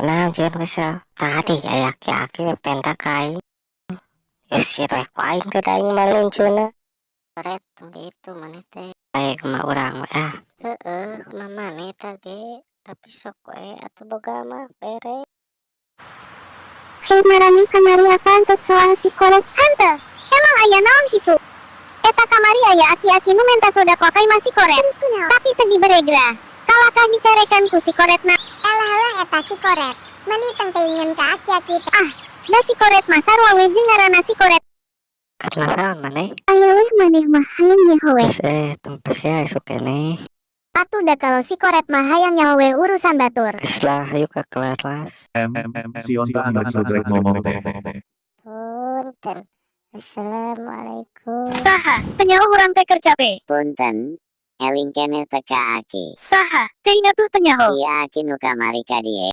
Kunaon sieun kesel? Tadi aya aki-aki menta ka aing. Usir we ku aing teh, da aing mah luncuna. Ret, tong kitu maneh teh. Aing mah urang we ah. Heueuh, kumaha maneh tah ge, tapi sok we atuh boga mah bere. Hei maraneh, kamari apa untuk soal si koret? Henteu, emang aya naon kitu? Eta kamari aya aki-aki nu menta sodako ka imah si koret. Tapi teu dibere geura. Kalakah dicarekan ku si koretna. Elah elah, eta si koret. Mani teuingeun ka aki-aki teh. Ah, da si koret mah sarua we jeung ngaranna si koret. Keur naon maneh? Aya weh maneh mah hayang nyaho we. Geus eh, tempes ya isuk keneh. Atuh da kalau si koret mah hayang nyaho we urusan batur. Geus lah, hayu ka kelas. M M M Sionta anggeus ngomong teh. Punten. Assalamualaikum. Saha, teu nyaho urang teh keur cape. Punten, eling keneh teu ka aki? Saha, teu ingat tuh teu nyaho. Iya, aki nu kamari ka dieu.